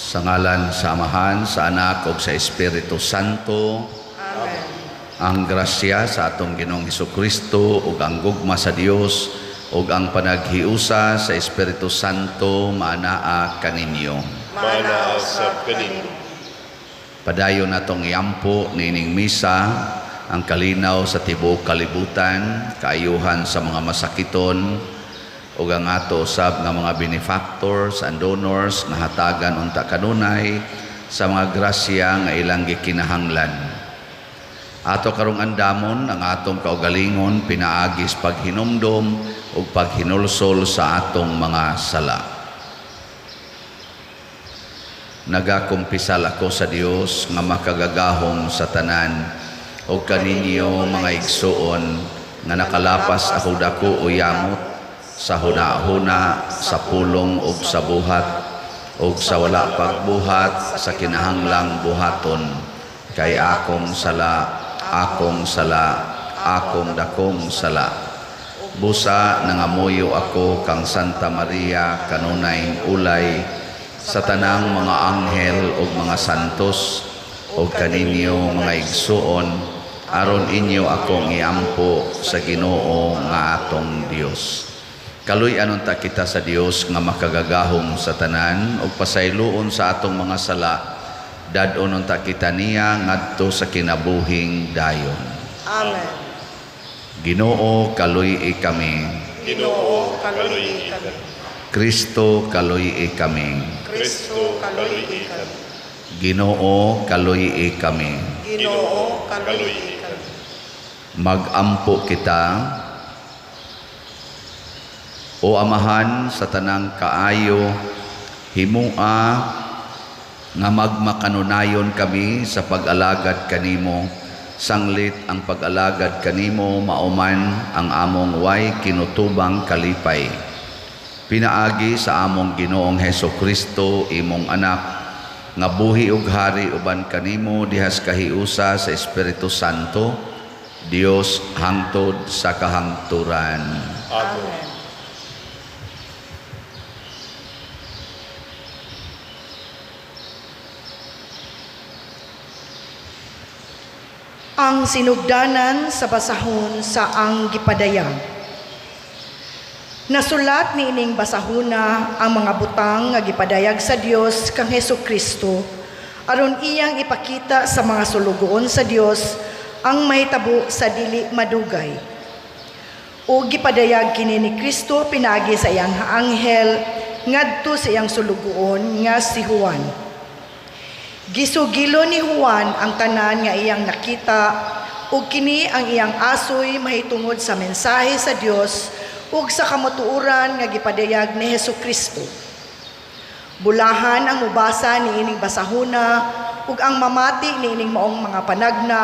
Sa ngalan sa Amahan, sa Anak ug sa Espiritu Santo. Amen. Ang grasya sa atong Ginoong Hesukristo ug ang gugma sa Dios ug ang panaghiusa sa Espiritu Santo maanaa kaninyo. Maanaa usab kanimo. Padayon natong iampo niining misa ang kalinaw sa tibuok kalibutan, kaayuhan sa mga masakiton ug ang ato usab nga mga benefactors and donors nga hatagan unta kanunay sa mga grasya nga ilang gikinahanglan. Ato karong andamon ang atong kaugalingon pinaagi sa paghinumdom ug paghinulsol sa atong mga sala. Nagakumpisal ako sa Dios nga makagagahom sa tanan ug kaninyo, mga igsuon, nga nakalapas ako dako o yamot sa huna-huna, sa pulong ug sa buhat ug sa wala pagbuhat sa kinahanglang buhaton, kay akong sala, akong sala, akong dakong sala. Busa nangamuyo ako kang Santa Maria, kanunay ulay, sa tanang mga anghel ug mga santos, ug kaninyo, mga igsuon, aron inyo akong iampo sa Ginoo nga atong Dios. Kaluy-an unta kita sa Dios nga makagagahom sa tanan ug pasayloon sa atong mga sala. Dad-on unta kita niya ngadto sa kinabuhing dayon. Amen. Ginoo, kaluy-i kami. Ginoo, kaluy-i kami. Kristo, kaluy-i kami. Kristo, kaluy-i kami. Ginoo, kaluy-i kami. Ginoo, kaluy-i kami. Magampo kita. O Amahan sa tanang kaayo, himua nga magmakanunayon kami sa pag-alagad kanimo, sanglit ang pag-alagad kanimo mauman ang among way kinutubang kalipay. Pinaagi sa among Ginoong Heso Kristo, imong anak, nga buhi ug hari uban kanimo dihas kahiusa sa Espiritu Santo, Dios hangtod sa kahangturan. Amen. Ang sinugdanan sa basahon sa ang gipadayag. Nasulat ni ining basahuna ang mga butang nga gipadayag sa Dios kang Hesus Kristo aron iyang ipakita sa mga sulugoon sa Dios ang mahitabo sa dili madugay. O gipadayag kini ni Kristo pinaagi sa iyang anghel ngadto sa iyang sulugoon nga si Juan. Gisugilo ni Juan ang tanan nga iyang nakita ug kini ang iyang asoy mahitungod sa mensahe sa Dios ug sa kamatuoran nga gipadayag ni Hesus Kristo. Bulahan ang mubasa niining basahuna ug ang mamati niining maong mga panagna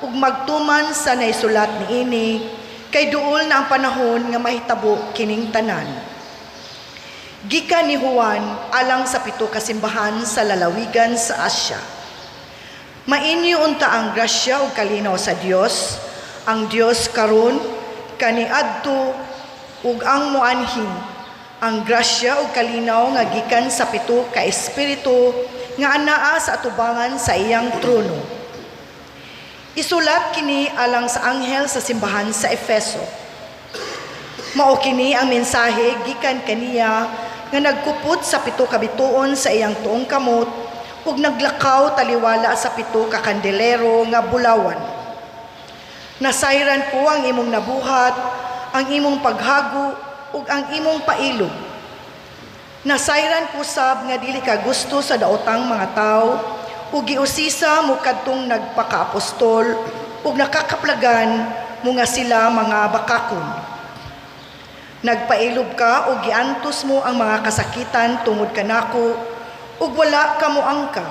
ug magtuman sa naisulat niini, kay duol na ang panahon nga mahitabo kining tanan. Gikan ni Juan alang sa 7 kasimbahan sa lalawigan sa Asya. Mainyo unta ang grasya ug kalinaw sa Dios, ang Dios karon kaniadto ug ang moanhin, ang grasya ug kalinaw nga gikan sa 7 ka espiritu nga anaa sa atubangan sa iyang trono. Isulat kini alang sa anghel sa simbahan sa Efeso. Mao kini ang mensahe gikan kaniya nga nagkupot sa 7 ka bituon sa iyang tuong kamot ug naglakaw taliwala sa 7 ka kandelero nga bulawan. Nasayran ko ang imong nabuhat, ang imong paghago ug ang imong pailog. Nasayran ko sab nga dili ka gusto sa daotang mga tawo ug giusisa mo kadtong nagpakaapostol ug nakakaplagan mo nga sila mga bakakon. Nagpailob ka o giantos mo ang mga kasakitan tungod kanako ug wala ka moangka.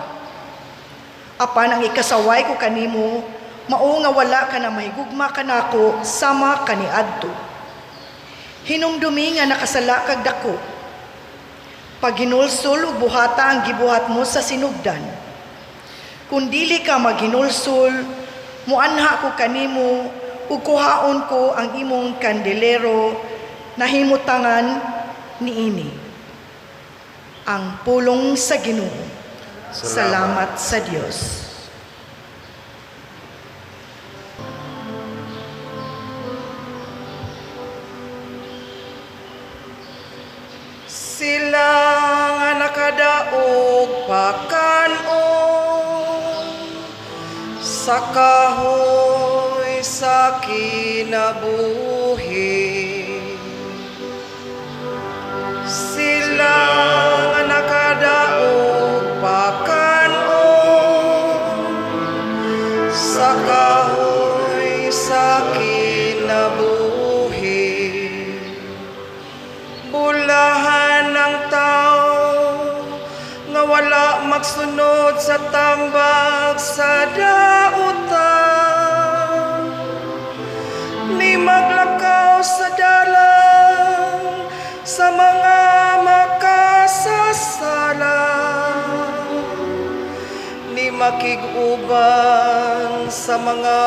Apan ang ikasaway ko kanimo, mao nga wala ka na mahigugma kanako sama kaniadto. Hinumdumi nga nakasala kag dako. Paghinulsol ug buhata ang gibuhat mo sa sinugdan. Kung dili ka maghinulsol, muanha ko kanimo ug kuhaon ko ang imong kandelero nahimutangan niini. Ang pulong sa Ginoo. Salamat sa Dios. Sila nga nakadaog pakanon sa kahoy sa kinabuhi. Sila nga nakadaog pakanon sa kahoy sa kinabuhi. Bulahan ng tao nga wala magsunod sa tambag sa dautan, ni maglakaw sa dalan sa mga makasasala, ni makig-uban sa mga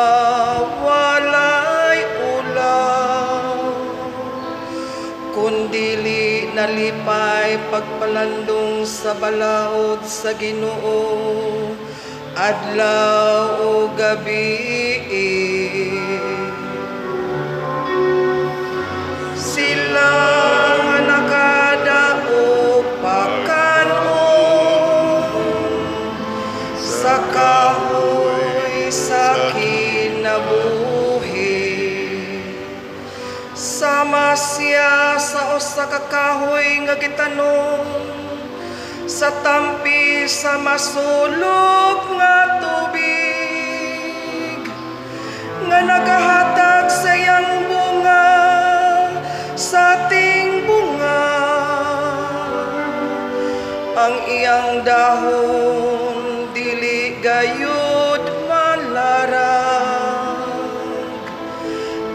walay ulaw, kundili nalipay pagpalandong sa balaod sa Ginoo adlaw o gabi. Sila nga nakadaog pakanon sa kahoy sa kinabuhi. Sama siya sa usa ka kahoy nga gitanom sa tampi sa masulog nga tubig, nga nagahatag sa iyang bunga sa tingbunga. Ang iyang dahon dili gayud malarag,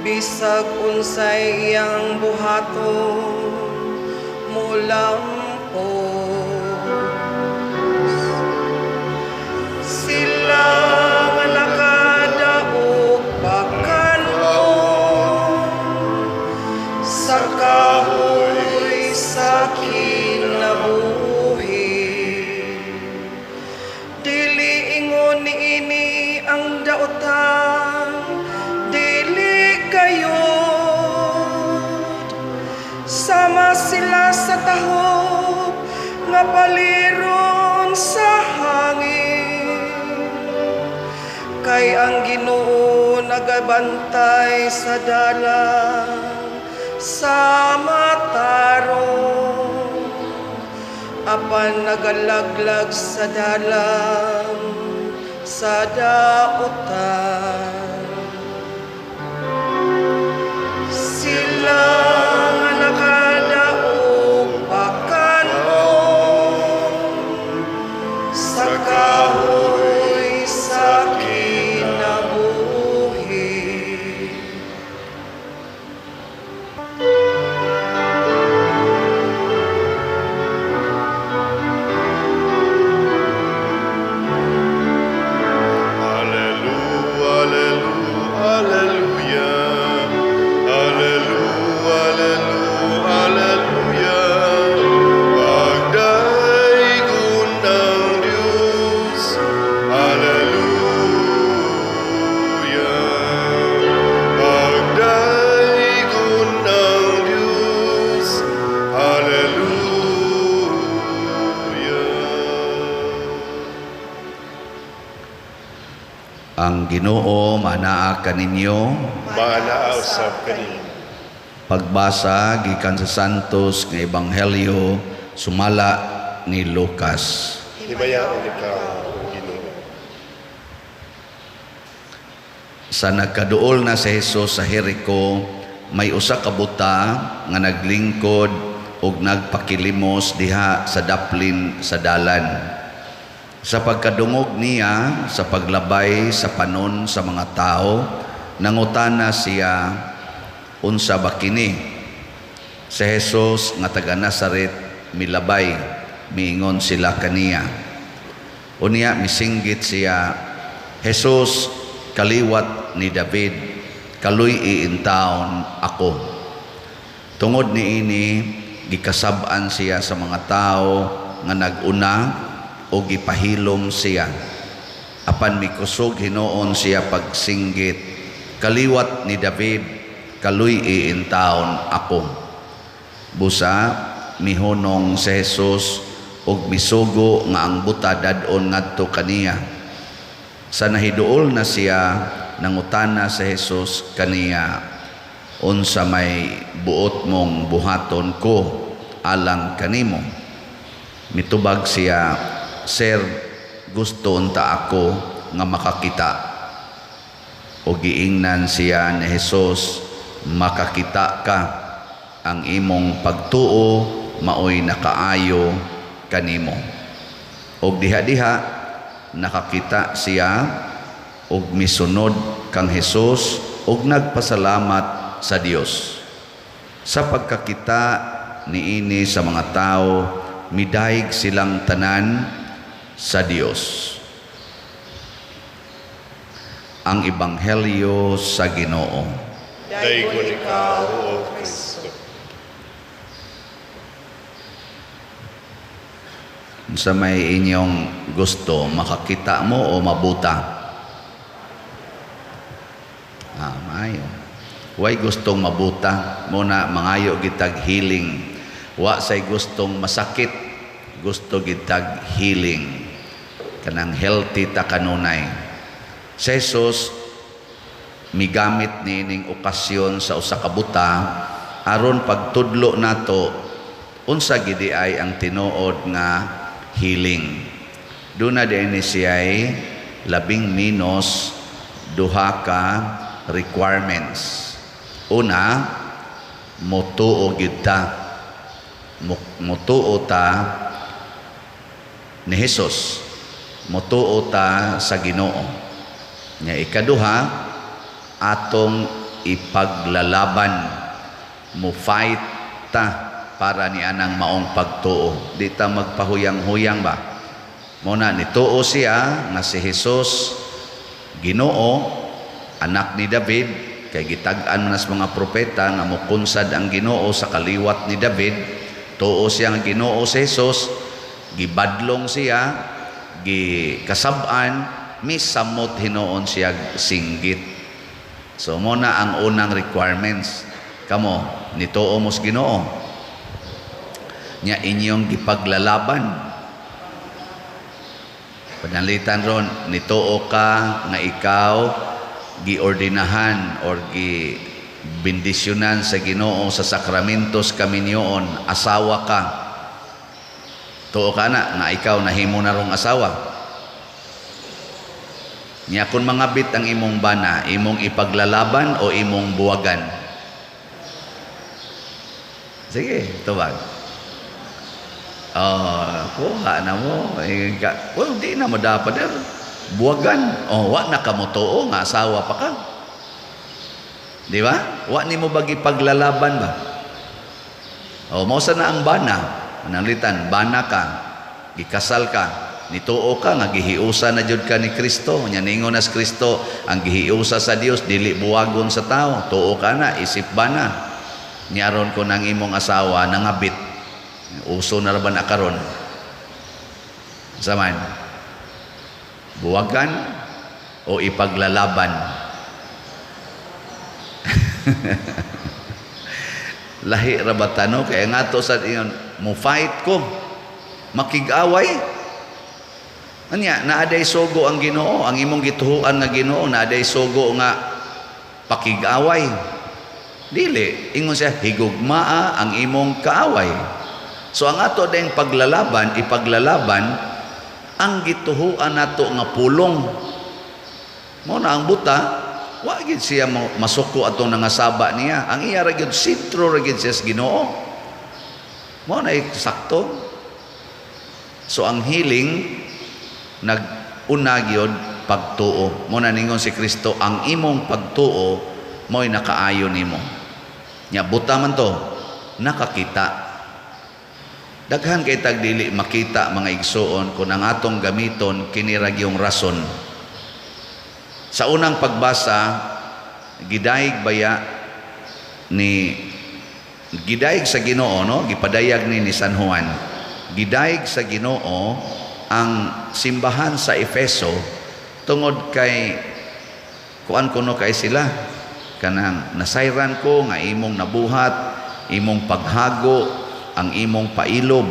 bisag unsay iyang buhaton mulampos. Sila nga nakadaog pakanon sa kahoy sa kinabuhi. Dili ingon niini ang dautan, dili gayud. Sama sila sa tahop nga paliron sa hangin, kay ang Ginoo nagabantay sa dalan sa matarong, apan nagalaglag sa dalan sa dautan. Sila nga nakadaog pakanon sa kahoy sa kinabuhi. Alleluia, alleluia, alleluia, alleluia, alleluia. Pagdaygon ng Diyos, alleluia. Pagdaygon ng Diyos, alleluia. Ang Ginoo manaa kaninyo. Maanaa usab kaninyo. Pagbasa gikan sa Santos nga Ebanghelyo sumala ni Lucas. Himayaon ikaw, Ginoo. Sa nagkaduol na si Jesus sa Jericho, may usa ka buta nga naglingkod ug nagpakilimos diha sa daplin sa dalan. Sa pagkadungog niya sa paglabay sa panon sa mga tao, nangutana siya, unsa ba kini? Si Jesus nga taga Nazaret milabay, miingon sila kaniya. Unya misinggit siya, Jesus, kaliwat ni David, kaluy-i intawon ako. Tungod niini, gikasab-an siya sa mga tao nga nag-una ug gipahilom siya. Apan mikusog hinuon siya pagsinggit, "Kaliwat ni David, kaluy-i intawon ako." Busa mihunong si Jesus ug misugo nga ang buta dad-on ngadto kaniya. Sa nahiduol na siya, nangutana si Jesus kaniya, "Unsa may buot mong buhaton ko alang kanimo?" Mitubag siya, "Sir, gusto unta ako nga makakita." O giingnan siya ni Jesus, "Makakita ka, ang imong pagtuo maoy nakaayo kanimo." Og diha-diha nakakita siya og misunod kang Jesus og nagpasalamat sa Dios. Sa pagkakita niini sa mga tao, midayeg silang tanan sa Dios. Ang Ebanghelyo sa Ginoo. Daygon ikaw, O Kristo. Sa may inyong gusto, makakita mo o mabuta? Ah, maayo. Way gustong mabuta, muna mangayo gitag healing. Wa say gustong masakit, gusto gitag healing. Kanang healthy ta kanunay. Si Jesus migamit niining okasyon sa usa ka buta aron pagtudlo nato unsa gidi ay ang tinuod nga healing. Duna din siya'y labing minos duha ka requirements. Una, motuo gyud ta. Motuo ta ni Jesus. Motuo ta sa Ginoo. Nya ikaduha, atong ipaglalaban, mo fight ta para ni anang maong pagtuo. Di ta magpahuyang-huyang ba? Muna nituo siya nga si Jesus Ginoo, anak ni David, kay gitag-an man sa mga propeta nga mokunsad ang Ginoo sa kaliwat ni David. Tuo siya nga Ginoo si Jesus, gibadlong siya, gikasab-an, misamot hinuon siya singgit. So mo na ang unang requirements. Kamo, nituo mo sa Ginoo. Nya inyong gipaglalaban. Panalitan ron, nituo ka nga ikaw giordinahan or gibendisyonan sa Ginoo sa sakramentos kaminyoon, asawa ka. Tuo ka na nga ikaw nahimo na rong asawa. Nya kung mangabit ang imong bana, imong ipaglalaban o imong buwagan? Sige, tubag. Oh, kuha na mo. Eh, well, di na mo dapat. Buwagan. Oh, wa na ka mo tuo nga asawa pa ka. Di ba? Wa ni mo bagi paglalaban ba? Oh, mao sa na ang bana. Mananglitan, bana ka, gikasal ka, nituo ka nga gihiusa na jud ka ni Kristo. Nya ningon nas Kristo, ang gihiusa sa Dios dili buwagon sa tao. Tuo ka na, isip bana. Niaron ko nang imong asawa nangabit. Uso na ra ba na karon? Saman, buwagan o ipaglalaban? Lahi ra ba tano? Kaya nga to sa ingon, mo fight ko, makig-away. Anya, naaday sugo ang Ginoo, ang imong gituhuan nga Ginoo, naaday sugo nga pakig-away. Dili, ingon siya, higugmaa ang imong kaaway. So ang ato ding paglalaban, ipaglalaban ang gituhuan nato nga pulong. Mao na ang buta, wa gid siya masuko atong nangasaba niya. Ang iya ra gyud sentro ra gyud siya sa Ginoo. Mao na sakto. So ang healing nag-una gyud pagtuo. Mao na ningon si Kristo, ang imong pagtuo mo'y nakaayo nimo. Nya buta man to, nakakita. Daghan kay tag dili makita mga igsuon kung ang atong gamiton kini ra gyung rason. Sa unang pagbasa, gidayeg baya ni gidayeg sa Ginoo, no? Gipadayag ni San Juan. Gidayeg sa Ginoo ang simbahan sa Efeso tungod kay kuan kuno kay sila kanang nasayran ko nga imong nabuhat, imong paghago, ang imong pailob.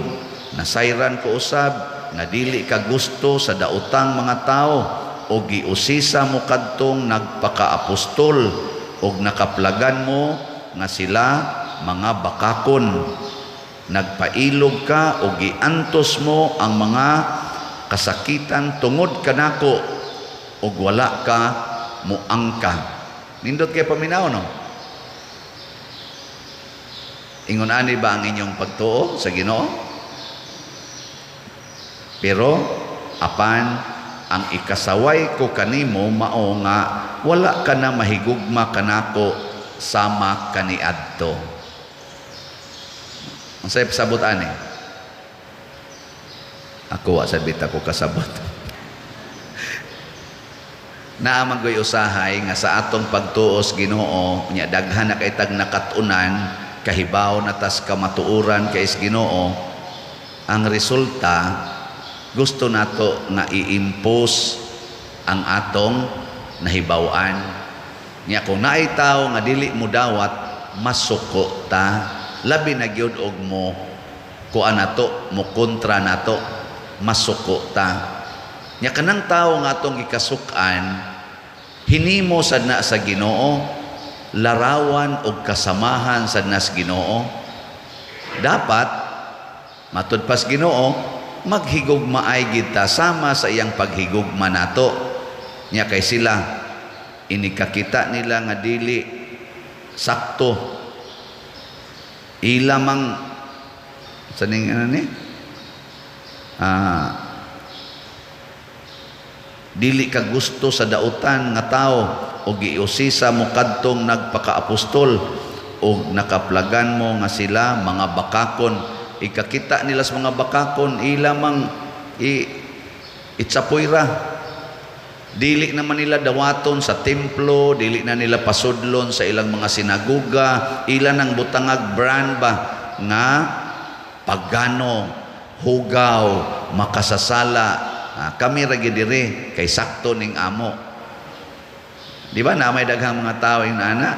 Nasayran ko usab nga dili ka gusto sa daotang mga tao o giusisa mo kadtong nagpakaapostol og nakaplagan mo nga sila mga bakakon. Nagpailob ka o giantos mo ang mga kasakitan tungod kanako og wala ka muangka. Nindot kay paminaw, no? Ingon ani ba ang inyong pagtuo sa Ginoo? Pero apan ang ikasaway ko kanimo mao nga wala ka na mahigugma kanako sama kaniadto. Unsay pasabot ani? Ako wa sad bita ko kasabot. Naa man goy usahay nga sa atong pagtuos Ginoo nya daghan na kay tag nakat-unan, kahibaw na tas kamatuoran kay Ginoo, ang resulta gusto nato nga i-impose ang atong nahibaw-an. Nya kung naay tawo nga dili mo dawat, masuko ta, labi na gyud og mo kuan nato, mo kontra nato, masuko ta. Nya kanang tawo nga atong gikasuk-an, hinimo sad na sa Ginoo, larawan og kasamahan sad na sa Ginoo. Dapat matud pas Ginoo, maghigugmaay gid ta sama sa iyang paghigugma nato. Nya kay sila inikakita nila nga dili sakto ila mang saning ano ni dili ka gusto sa dautan nga tao o giusisa mo kadtong nagpakaapostol o nakaplagan mo nga sila mga bakakon. Ikakita nila sa mga bakakon, ila mang itsapoyra. Dili naman nila dawaton sa templo, dili na nila pasudlon sa ilang mga sinagoga, ila nang butangag brand ba nga pagano, hugaw, makasasala. Kami ra gyud diri kay sakto ning amo. Di ba na may daghang mga tao inana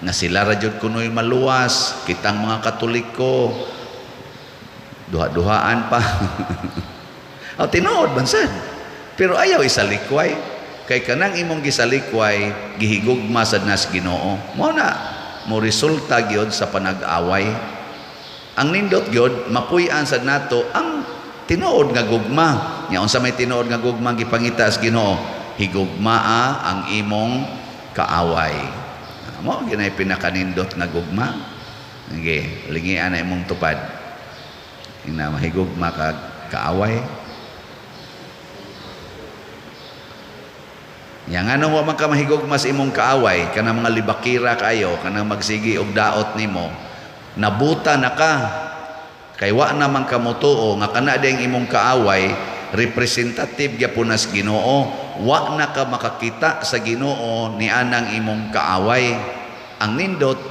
nga sila ra jud kunoy maluwas, kitang mga Katoliko duha-duhaan pa. O tinuod man sad. Pero ayaw isalikway kay kanang imong gisalikway gihigugma sad nas Ginoo. Mao na mo resulta gyud sa panag-away. Ang nindot gyud mapuy-an sad nato ang tinuod nga gugma. Nya unsa may tinuod nga gugma gipangita sa Ginoo? Higugmaa ang imong kaaway. Mao ginay pinakanindot nga gugma. Sige, lingian na imong tupad. Ina mahigugma kag kaaway. Nya nganong wa man ka mahigugma sa imong kaaway, kanang mga libakira kayo, kanang magsigi og daot nimo, nabuta na ka. Kay wa naman ka motuo nga kana diyang imong kaaway representative gyapon nas Ginoo, wa na ka makakita sa Ginoo ni anang imong kaaway. Ang nindot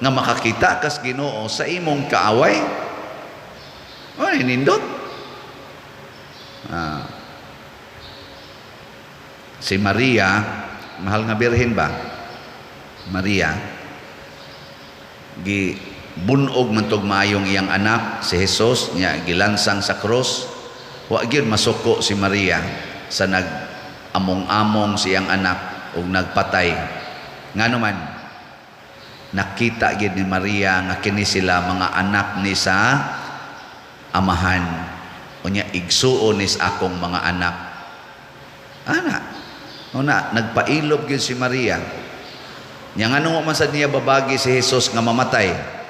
nga makakita kas Ginoo sa imong kaaway. Ay, nindot. Si Maria, mahal nga birhen ba? Maria gi bunog man tog maayong iyang anak si Jesus nya gilansang sa krus. Wa gyud masuko si Maria sa nag-among-among sa iyang anak ug nagpatay. Ngano man nakita gyud ni Maria nga kini sila mga anak ni sa amahan. Unya igsuon ni sa akong mga anak. Ana, una nagpailob gyud si Maria. Nya ngano man sad niya babagi si Jesus nga mamatay?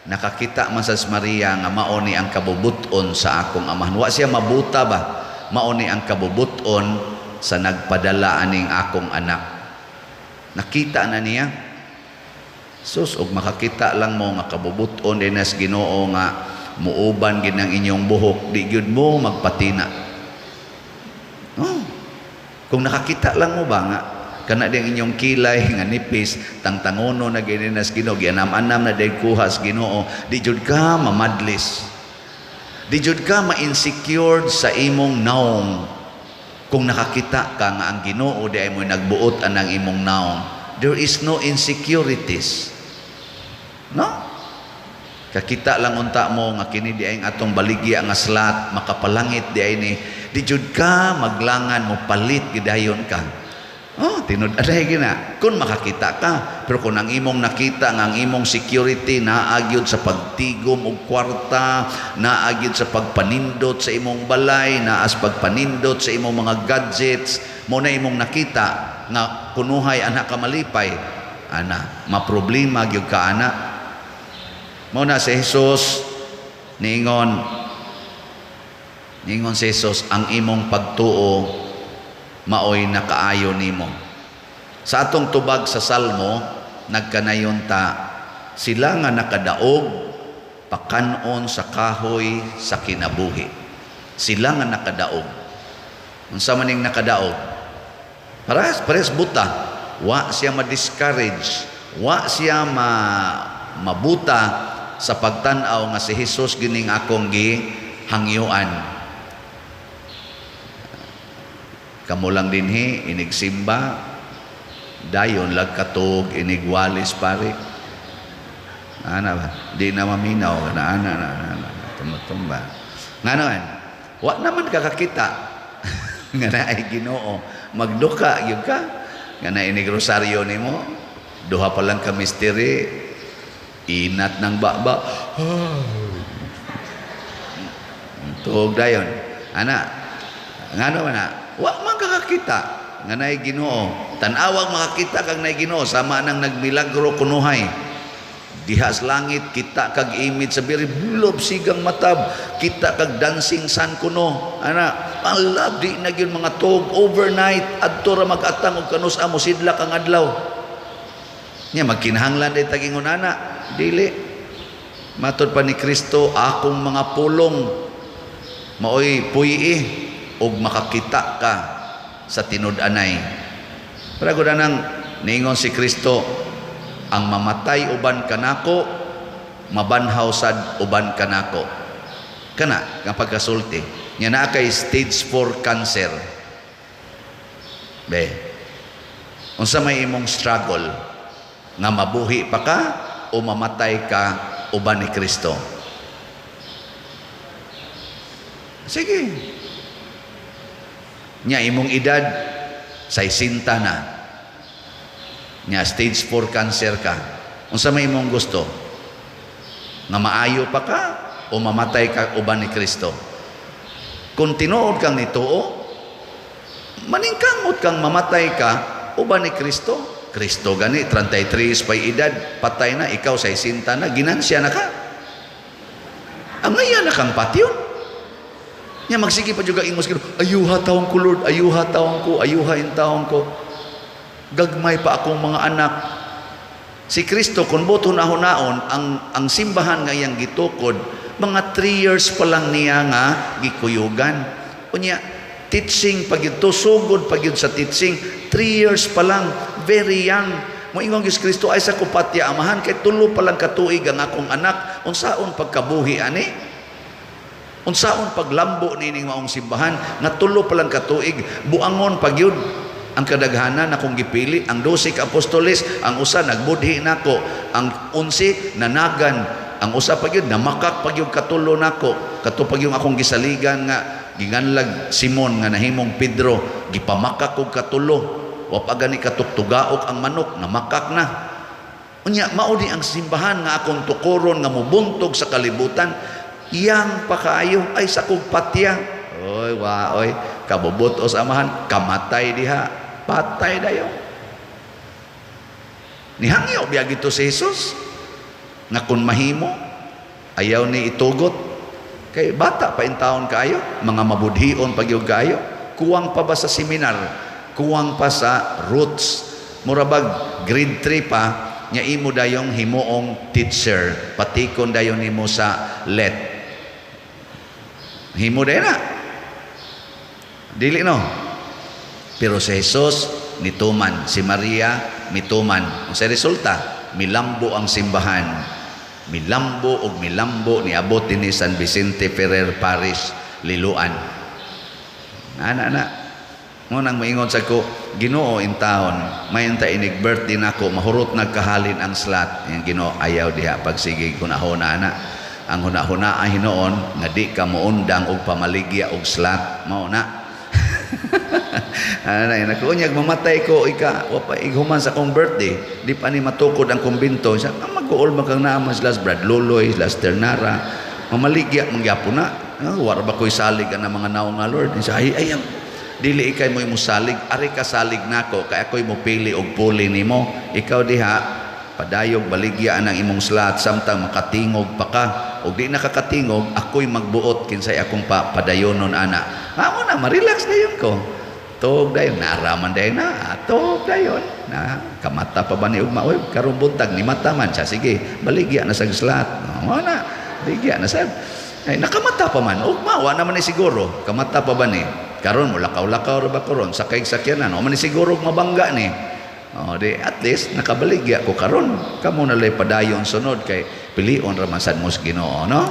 Nakakita man sa Maria nga mao ni ang kabubut-on sa akong amahan. Wa siya mabuta ba? Mao ni ang kabubut-on sa nagpadala aning akong anak. Nakita na niya. Sus, og makakita lang mo nga kabubut-on din as Ginoo nga muuban gid ang inyong buhok, di gyud mo magpatina. Oh. Kung nakakita lang mo ba nga kana diyang inyong kilay nga nipis, tangtangono na gini nas Ginoo, gianam-anam na diyang kuha sa Ginoo, di jud ka mamadlis. Di jud ka ma-insecure sa imong naong kung nakakita ka nga ang Ginoo di ay mo nagbuot anang imong naong. There is no insecurities. No? Kakita lang unta mo nga kini di ay ang atong baligya nga slot, makapalangit di ay ni. Di jud ka maglangan mo palit gidayon ka. Oh, tinud aday gina. Kung makakita ka, pero kung ang imong nakita nga ang imong security naa gyud sa pagtigom og kwarta, naa gyud sa pagpanindot sa imong balay, naa sa pagpanindot sa imong mga gadgets, mo na imong nakita nga kunuhay anak ka malipay, ana, maproblema gyud ka ana. Mo na si Jesus niingon si Jesus, ang imong pagtuo maoy nakaayo nimo. Sa atong tubag sa Salmo, nagkanayon ta, sila nga nakadaog pakanon sa kahoy sa kinabuhi. Sila nga nakadaog. Unsa man ning nakadaog? Parehas, parehas buta. Wa siya ma-discourage, wa siya mabuta sa pagtan-aw nga si Jesus gining akong gihangyuan. Kamo lang dinhi inigsimba, dayon lagkatog inigwalis pare. Ana ba? Di na maminaw na ana na ana, ana tumatumba. Ngano man? Wa naman kakakita nga naay Ginoo, magduka gyud ka. Nga na inig rosaryo nimo, duha pa lang ka misteri, inat ng baba. Tuog dayon. Ana, ngano man na? Wa man kakakita nga naay Ginoo. Tan-awag makakita kag naay Ginoo sama nang nagmilagro kunuhay. Diha sa langit kita kag image sa biri bulob sigang matab, kita kag dancing sun kuno. Ana, ang di na gyud mga tuog overnight adto ra mag-atang og kanus amo sidlak ang adlaw. Nya magkinahanglan day tagingon ana, dili. Matod pa ni Kristo, akong mga pulong maoy puyi og makakita ka sa tinud-anay. Pero gud anang niingon si Kristo, ang mamatay uban kanako, mabanhaw sad uban kanako. Kana nga pagkasulti. Nya naa kay stage 4 cancer. Be. Unsa may imong struggle nga mabuhi pa ka o mamatay ka uban ni Kristo? Sige. Nya imong edad 60 na. Nya stage 4 cancer ka. Unsa may imong gusto? Nga maayo pa ka o mamatay ka uban ni Kristo? Kung tinuod kang nituo, maningkamot kang mamatay ka uban ni Kristo. Kristo gani 33 pay edad, patay na, ikaw 60 na, ginansya na ka. Ang ngaya na kang patyon. Nya magsige pa juga ingos kino, ayuha taong ko Lord, ayuha taong ko, ayuha in taong ko. Gagmay pa akong mga anak. Si Kristo kung boto na hunaon ang simbahan nga iyang gitukod, mga 3 years pa lang niya nga gikuyugan. Unya teaching pag yun, sugod pag yun sa teaching, 3 years pa lang, very young. Moingon gyud si Kristo, ay sa kupatya amahan kay tulo pa lang katuig ang akong anak, unsaon pagkabuhi ani? Unsaon paglambo nining maong simbahan nga tulo pa lang katuig, buangon pag yun. Ang kadaghanan akong gipili, ang 12 ka apostoles, ang usa nagbudhi nako, ang 11 nanagan, ang usa pag yun namakak pag yun katulo nako, kato pag yun akong gisaligan nga ginganlag Simon nga nahimong Pedro, gipamakak og katulo, wa pa gani katuktugaok ang manok, namakak na. Unya mao ni ang simbahan nga akong tukoron nga mubuntog sa kalibutan, iyang pakaayo ay sa kog patya. Oy wa oy, kabubot os amahan, kamatay diha, patay dayo. Nihangyo biya gito si Jesus nga kun mahimo ayaw ni itugot kay bata pa in taon kaayo, mga mabudhion pag gyud kaayo, kuwang pa ba sa seminar, kuwang pa sa roots, mura bag grade 3 pa nya imo dayong himuong teacher, patikon dayon nimo sa let. Himo dayon na. Dili no. Pero si Jesus nituman, si Maria mituman. Ang sa resulta, milambo ang simbahan. Milambo og milambo, niabot dinhi San Vicente Ferrer Parish, Liloan. Ana na. Mo nang moingon sa ko, Ginoo, intawon, mayanta inig birthday nako, mahurot nagkahalin ang slot. Yung Ginoo, ayaw diha pagsigig hunahuna na. Ang hunahuna ay hinuon nga di ka moundang og pamaligya og slot. Mao na. Ana na, unyag mamatay ko ika wa pa ighuman sa akong birthday, di pa ni matukod ang kumbinto. Sa ah, mag-uol man kang naa man sila Brad Loloy, sila Ternara, mamaligya man gyapon na. Ah, wara ba ko'y salig ang mga naong nga Lord? Sa ay ay dili ikay mo imo salig, ari ka salig nako kay ako'y mopili og puli nimo. Ikaw diha padayog baligya ang imong slot samtang makatingog pa ka. Og di nakakatingog, ako'y magbuot kinsay akong pa padayonon ana. Amo na ma-relax dayon ko. Tog dayon, naaraman dayon na, tog dayon. Na kamata pa ba ni ugma? Oy, karon buntag ni mata man siya. Sige, baligya na sa slot. Mo na, baligya na sa. Ay, nakamata pa man. Ugma, wa naman ni siguro. Kamata pa ba ni? Karon mo lakaw-lakaw ra ba karon sakay sakyanan. Wa man ni siguro mabangga ni. O, di, at least nakabaligya ko karon. Kamo na lay padayon sunod kay pilion ra man sad mo sa Ginoo, no?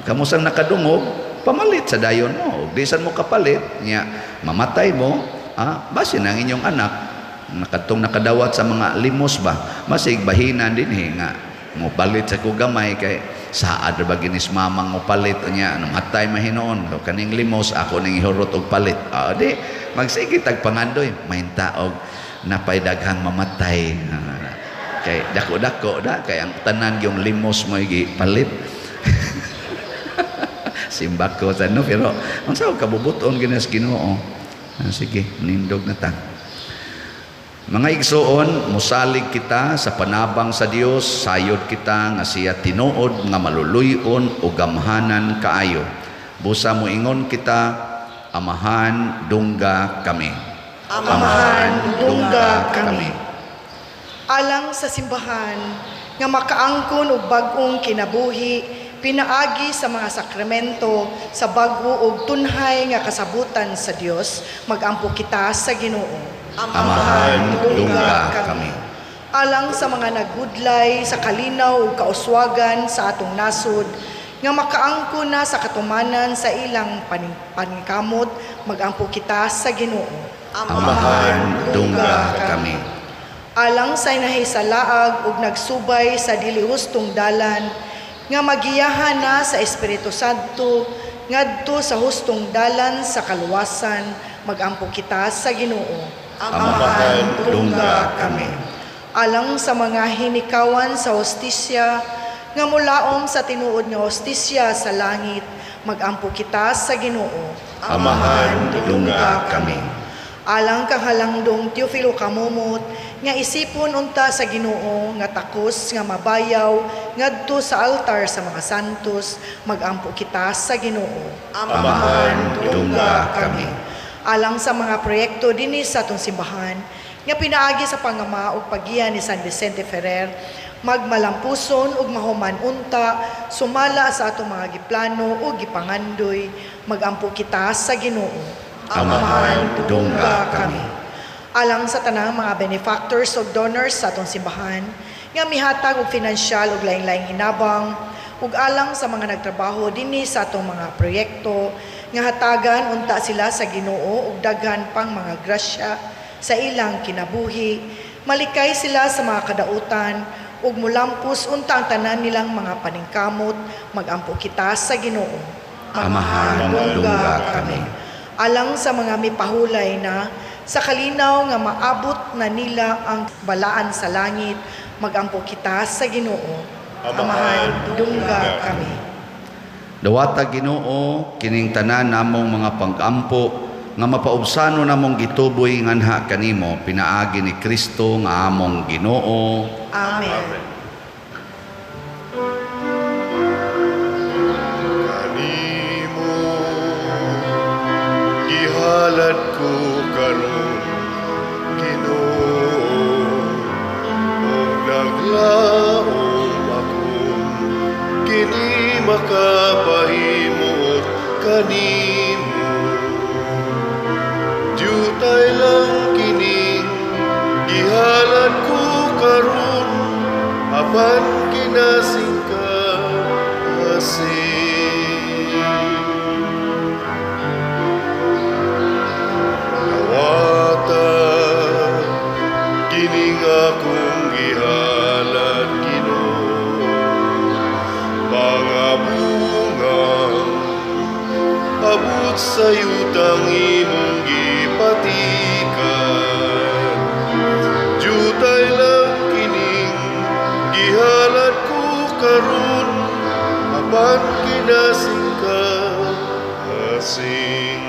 Kamo sang nakadungog, pamalit sa dayon mo. Ug di san mo kapalit, nya mamatay mo, basin ang inyong anak nakatong nakadawat sa mga limos ba, masig bahinan dinhi nga mo palit sa ko gamay kay saad ra ba ginis mamang mo palit nya namatay mahinoon so, kaning limos ako ning ihurot og palit. Di magsige tag pangandoy mainta og napay daghang mamatay kay dako-dako da kay ang tanan yung limos mo palit. Simbako sa no, pero ang sao kabubuton ginas Ginoo. Sige, nindog na ta. Mga igsoon, musalig kita sa panabang sa Dios, sayod kita nga siya tinuod nga maluluyon o gamhanan kaayo. Busa moingon kita, Amahan, dungga kami. Amahan, dungga kami. Alang sa simbahan nga makaangkon og bag-ong kinabuhi pinaagi sa mga sakramento sa bag-o og tunhay nga kasabutan sa Dios, magampo kita sa Ginoo. Amahan, dungga kami. Alang sa mga naghudlay sa kalinaw ug kauswagan sa atong nasod nga makaangkon na sa katumanan sa ilang paningkamot, magampo kita sa Ginoo. Amahan, dungga kami. Alang sa nahisalaag ug nagsubay sa dili hustong dalan nga magiyahan na sa Espiritu Santo ngadto sa hustong dalan sa kaluwasan, magampo kita sa Ginoo. Amahan, dungga kami. Alang sa mga hinikawan sa hostisya nga mulaom sa tinuod nga hostisya sa langit, magampo kita sa Ginoo. Amahan, dungga kami. Alang kang halangdong Teofilo Kamumot nga isipon unta sa Ginoo nga takos nga mabayaw ngadto sa altar sa mga santos, magampo kita sa Ginoo. Amahan, dungga kami. Alang sa mga proyekto dinhi sa atong simbahan nga pinaagi sa pangama ug paggiya ni San Vicente Ferrer, magmalampuson ug mahuman unta sumala sa atong mga giplano ug gipangandoy, magampo kita sa Ginoo. Amahan, dungga kami. Alang sa tanang mga benefactors ug donors sa atong simbahan nga mihatag og finansyal ug laing-laing hinabang, ug alang sa mga nagtrabaho dinhi sa atong mga proyekto nga hatagan unta sila sa Ginoo ug daghan pang mga grasya sa ilang kinabuhi, malikay sila sa mga kadautan ug mulampos unta ang tanan nilang mga paningkamot, magampo kita sa Ginoo. Amahan, dungga kami. Alang sa mga mipahulay na sa kalinaw nga maabot na nila ang balaan sa langit, magampo kita sa Ginoo. Amahan, dungga kami. Dawata Ginoo kining tanan namong mga pag-ampo nga mapaubsano namong gituboy nganha kanimo pinaagi ni Kristo nga among Ginoo. Amen. Kanimo gihalad ko karon, Ginoo, ug naglaom akong kini makapahimuot kanimo. Diutay lang kining gihalad ko karon, apan kinasing Sa yutang imong gipatikan. Jutay lang kining gihalad ko karon, apan kinasing-kasing.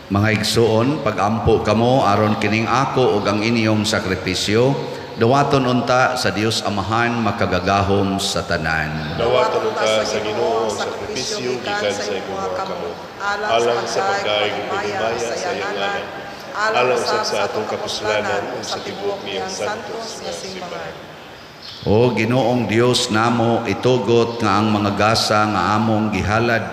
Mga igsuon, pagampo kamo aron kining ako ug ang inyong sakripisyo dawaton unta sa Dios Amahan makagagahom sa tanan. Dawaton unta sa Ginoo ang sakripisyo gikan sa imong mga kamot, alang sa pagdayeg ug paghimaya sa iyang ngalan, alang usab sa atong kapuslanan ug sa tibuok niyang santos nga simbahan. O Ginoong Dios namo, itugot nga ang mga gasa nga among gihalad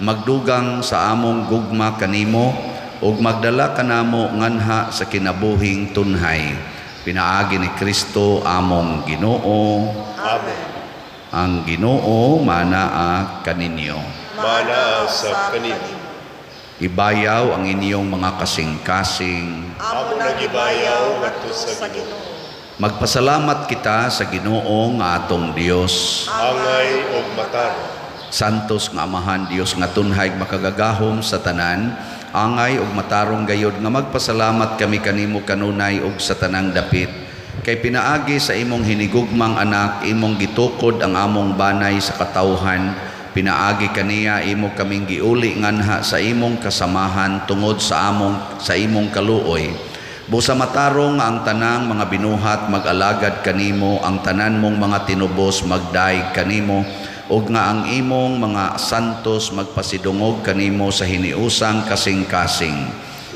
magdugang sa among gugma kanimo ug magdala kanamo nganha sa kinabuhing tunhay, pinaagi ni Kristo among Ginoo. Amen. Ang Ginoo manaa kaninyo. Manaa sab kanimo. Ibayaw ang inyong mga kasing-kasing. Amo nang gibayaw ngadto sa Ginoo. Magpasalamat kita sa Ginoo nga atong Dios. Angay og matarong. Santos nga Amahan, Dios nga tunhay makagagahom sa tanan, angay ug matarong gayod nga magpasalamat kami kanimo kanunay ug sa tanang dapit. Kay pinaagi sa imong hinigugmang anak, imong gitukod ang among banay sa katawhan. Pinaagi kaniya imo kaming giuli nganha sa imong kasamahan tungod sa imong kaluoy. Busa matarong nga ang tanang mga binuhat mag-alagad kanimo, ang tanan mong mga tinubos magdaig kanimo, ug nga ang imong mga santos magpasidungog kanimo sa hiniusang kasing-kasing.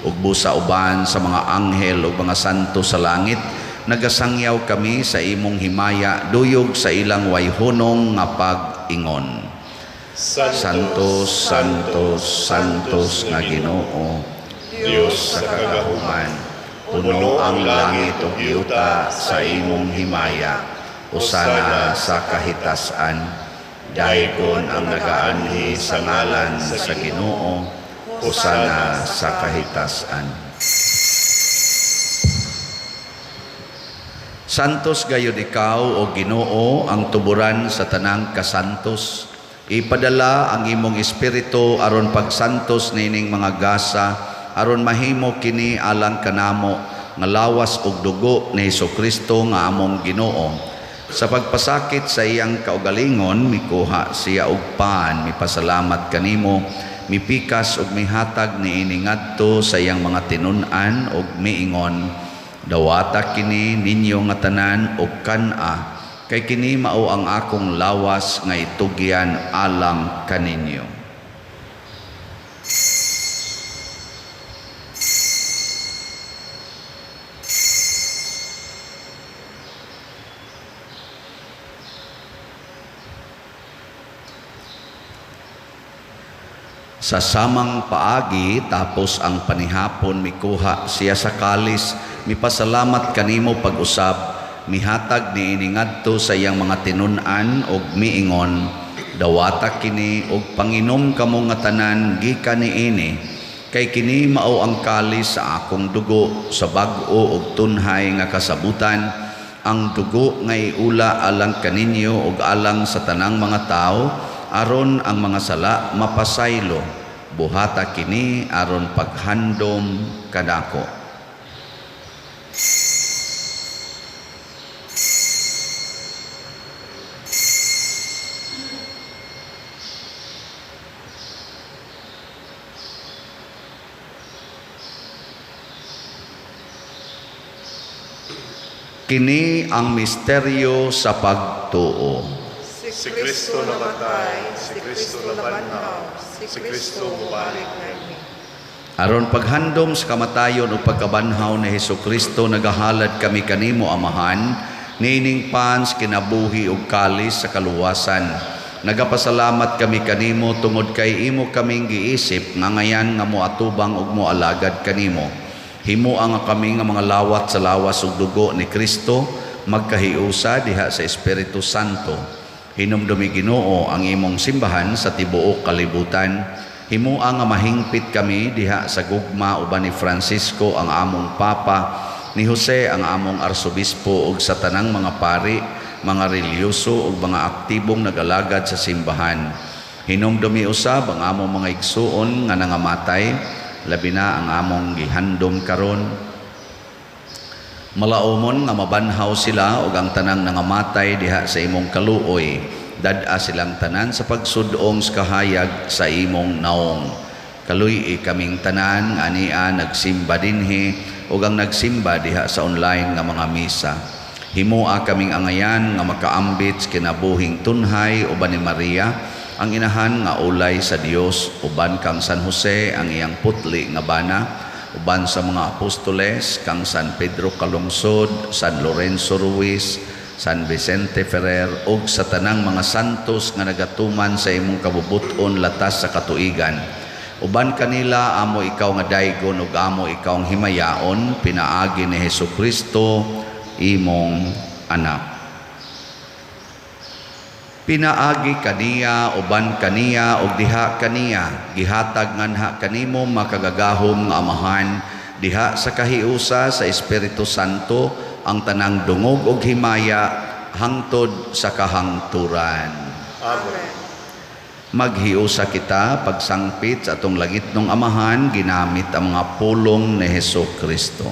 Ug busa uban sa mga anghel ug mga santo sa langit, nagasangyaw kami sa imong himaya duyog sa ilang wayhunong nga pag-ingon. Santos, Santos, Santos nga Ginoo, Dios sa sa kagahuman, kagahuman, puno ang langit ug yuta sa imong himaya. Hosana sa kahitasan. Daygon ang nagaanhi sa ngalan sa Ginoo. Hosana sa kahitasan. Santos gayud ikaw, o Ginoo, ang tuburan sa tanang kasantos. Ipadala ang imong espiritu aron pagsantos nining mga gasa, aron mahimo kini alang kanamo nga lawas ug dugo ni Hesukristo nga among Ginoo. Sa pagpasakit sa iyang kaugalingon, mikuha siya og pan, mipasalamat kanimo, mipikas ug mihatag niini ngadto sa iyang mga tinun-an ug miingon, dawata kini ninyo nga tanan og kan-a, kay kini mao ang akong lawas nga itugyan alang kaninyo. Sa samang paagi, tapos ang panihapon, mikuha siya sa kalis, mipasalamat kanimo pag-usab, mihatag niini ngadto sa iyang mga tinun-an og miingon, dawata kini og panginom kamo nga tanan gikan niini, kay kini mao ang kalis sa akong dugo sa bag-o og tunhay nga kasabutan, ang dugo nga iula alang kaninyo og alang sa tanang mga tawo, aron ang mga sala mapasaylo. Buhata kini aron paghandom kanako. Kini ang misteryo sa pagtuo. Si Kristo namatay, si Kristo nabanhaw, si Kristo mubalik permi. Aron paghandom sa kamatayon o pagkabanhaw ni Hesukristo, nagahalad kami kanimo, Amahan, niining pans kinabuhi ug kalis sa kaluwasan. Nagapasalamat kami kanimo tungod kay imo kaming giisip nga ngayan nga moatubang ug moalagad kanimo. Himoa nga kami nga mga lawat sa lawas ug dugo ni Kristo magkahiusa diha sa Espiritu Santo. Hinumdumi, Ginoo, ang imong simbahan sa tibuok kalibutan. Himoa nga mahingpit kami diha sa gugma uban ni Francisco ang among Papa, ni Jose ang among Arsobispo ug sa tanang mga pari mga relihiyoso ug mga aktibong nagalagad sa simbahan. Hinumdumi usab ang among mga igsuon nga nangamatay, labi na ang among gihandom karon. Malaumon nga mabanhaw sila ug ang tanang nangamatay diha sa imong kaluoy. Dad-a silang tanan sa pagsudong sa kahayag sa imong naong. Kaluy-i kaming tanan nga ania nagsimba dinhi ug ang nagsimba diha sa online nga mga misa. Himoa kaming angayan nga makaambit sa kinabuhing tunhay uban ni Maria, ang inahan nga ulay sa Dios, uban kang San Jose ang iyang putli nga bana, uban sa mga apostoles kang San Pedro Calungsod, San Lorenzo Ruiz, San Vicente Ferrer ug sa tanang mga santos nga nagatuman sa imong kabubut-on latas sa katuigan. Uban kanila amo ikaw nga daygon ug amo ikaw ang himayaon pinaagi ni Hesukristo imong anak. Pinaagi kaniya, uban kaniya, ug diha kaniya, gihatag nganha kanimo makagagahom nga Amahan, diha sa kahiusa sa Espiritu Santo, ang tanang dungog ug himaya hangtod sa kahangturan. Amen. Maghiusa kita pagsangpit sa atong langitnong Amahan, ginamit ang mga pulong ni Hesus Kristo.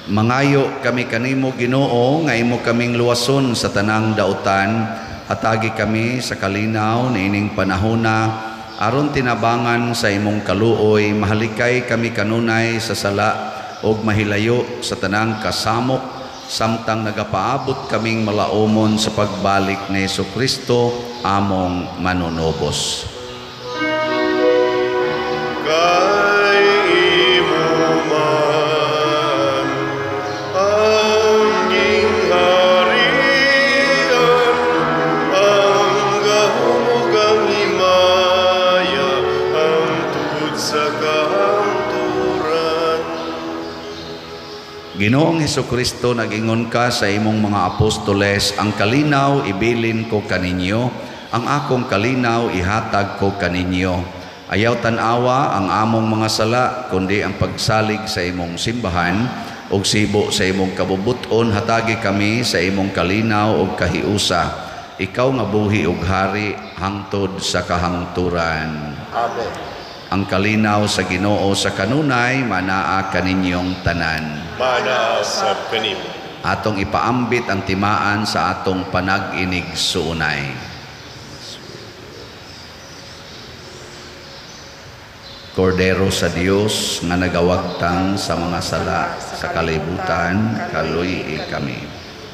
Mangayo kami kanimo Ginoo nga imo kaming luwason sa tanang dautan, hatagi kami sa kalinaw niining panahona aron tinabangan sa imong kaluoy, mahalikay kami kanunay sa sala ug mahilayo sa tanang kasamok samtang nagapaabot kaming malaumon sa pagbalik ni Hesukristo among manunubos. Kay imo man ang gingharian, ang gahom ug ang himaya, ang tugod sa kahangturan. Ginoong Hesukristo, nag-ingon ka sa imong mga apostoles, ang kalinaw ibilin ko kaninyo, ang akong kalinaw ihatag ko kaninyo. Ayaw tan-awa ang among mga sala, kundi ang pagsalig sa imong simbahan, ug sibo sa imong kabubuton, hatagi kami sa imong kalinaw ug kahiusa. Ikaw nga buhi ug hari hangtod sa kahangturan. Amen. Ang kalinaw sa Ginoo sa kanunay manaa kaninyong tanan. Manaa sab kanimo. Atong ipaambit ang timaan sa atong panag-inig suunay. Kordero sa Dios nga nagawagtang sa mga sala sa kalibutan, kaluy-i kami.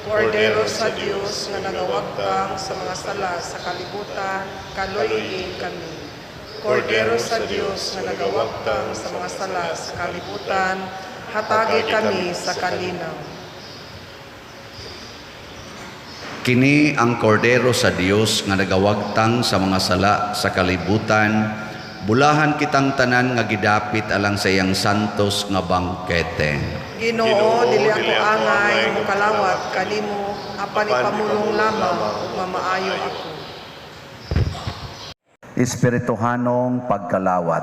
Kordero sa Dios nga nagawagtang sa mga sala sa kalibutan, kaluy-i kami. Kordero sa Dios nga nagawagtang sa mga sala sa kalibutan, hatagi kami sa kalinaw. Kini ang Kordero sa Dios nga nagawagtang sa mga sala sa kalibutan, bulahan kitang tanan nga gidapit alang sa iyang santos nga bangkete. Ginoo, dili ako angay mokalawat kanimo, apan ipamulong lamang ug mamaayo ako. Espirituhanong pagkalawat.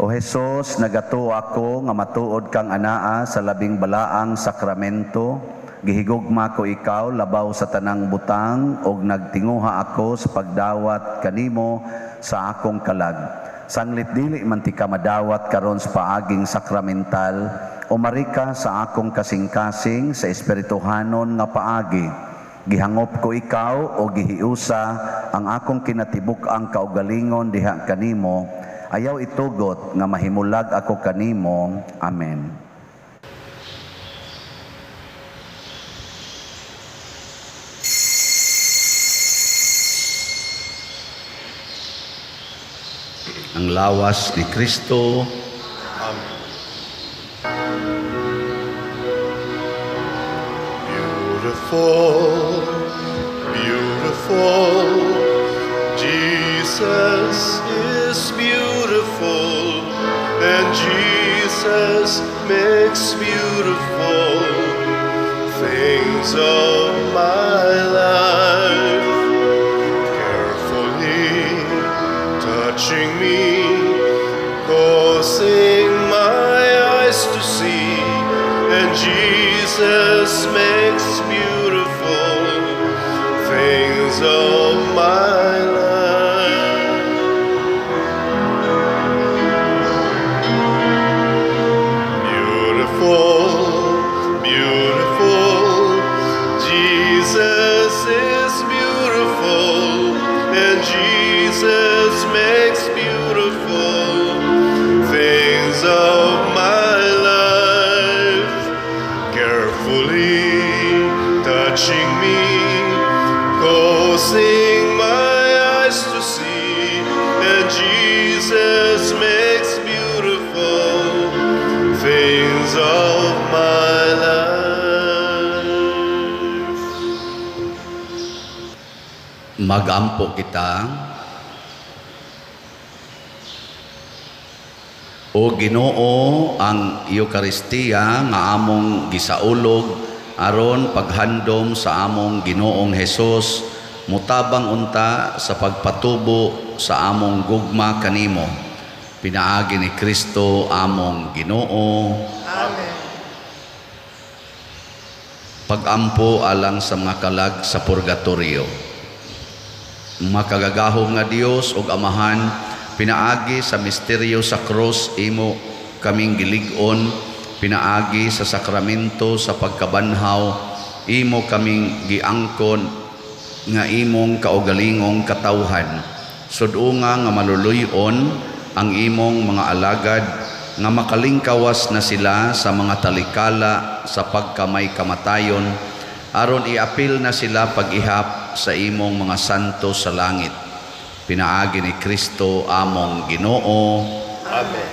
O Hesus, nagatuo ako nga matuod kang anaa sa labing balaang sakramento. Gihigugma ko ikaw labaw sa tanang butang ug nagtinguha ako sa pagdawat kanimo sa akong kalag. Sanglit dili man ti ka madawat karon sa paaging sakramental, umari ka sa akong kasing-kasing sa espirituhanon nga paagi. Gihangop ko ikaw o gihiusa ang akong kinatibuk-ang kaugalingon diha kanimo. Ayaw itugot nga mahimulag ako kanimo. Amen. Ang lawas ni Kristo. Amen. Beautiful, beautiful, Jesus is beautiful, and Jesus makes beautiful things of my life. Carefully touching me, causing my eyes to see, and Jesus makes beautiful things of my life. Beautiful, beautiful, Jesus is beautiful, and Jesus makes beautiful things of my life. Carefully touching me, causing my eyes to see, and Jesus makes beautiful things of my life. Magampo kita. O Ginoo, ang Eukaristiya nga among gisaulog aron paghandom sa among Ginoong Hesus, mutabang unta sa pagpatubo sa among gugma kanimo. Pinaagi ni Kristo among Ginoo. Amen. Pagampo alang sa mga kalag sa purgatorio. Makagagahom nga Dios ug Amahan, pinaagi sa misteryo sa krus imo kaming gilig-on, pinaagi sa sakramento sa pagkabanhaw imo kaming giangkon nga imong kaugalingong katawhan. Sud-unga nga maluluy-on ang imong mga alagad nga makalingkawas na sila sa mga talikala sa pagkamay kamatayon, aron iapil na sila pag-ihap sa imong mga santo sa langit. Pinaagi ni Kristo among Ginoo. Amen.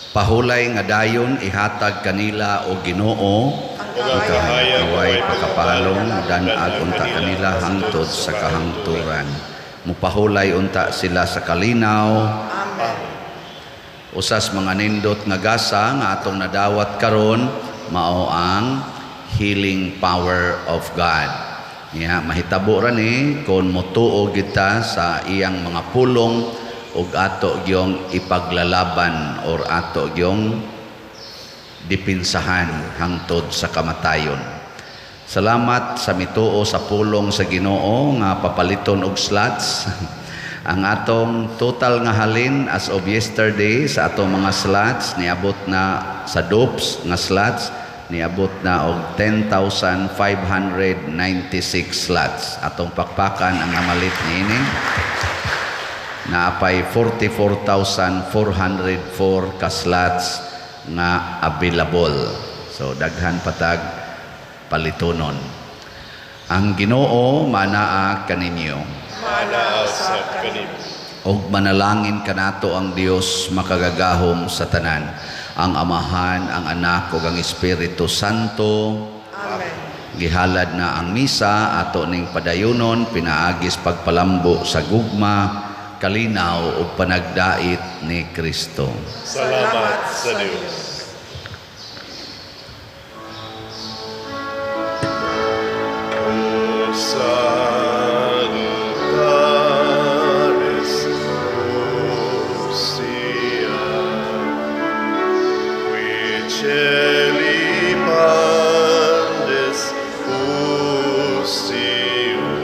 Pahulay nga dayon ihatag kanila o Ginoo Ang ang kahayag kahayag pagkapalong dan-ag unta kanila hangtod sa kahangturan. Mupahulay unta sila sa kalinaw. Amen. Usas mga nindot nga gasa nga atong nadawat karon mao ang healing power of God. Ya, mahitabo ra ni kon motuo kita sa iyang mga pulong ug ato gyong ipaglalaban or ato gyong dipinsahan hangtod sa kamatayon. Salamat sa mituo sa pulong sa Ginoo nga papaliton og slots. Ang atong total nga halin as of yesterday sa atong mga slots niabot na sa dopes nga slots niabot na og 10,596 slots. Atong pakpakan ang namalit niini. Naapay 44,404 ka slots nga available. So daghan patag palitonon. Ang Ginoo manaa kaninyo. Manaa usab kanimo. Og manalangin kanato ang Dios makagagahom sa tanan, ang Amahan, ang Anak ug ang Espiritu Santo. Amen. Gihalad na ang misa, ato ning padayunon pinaagis pagpalambo sa gugma, kalinaw ug panagdait ni Kristo. Salamat sa Dios. O salutaris hostia, qui celi pandes ustium,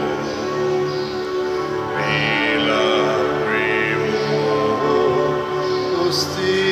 qui lacrimo ustio.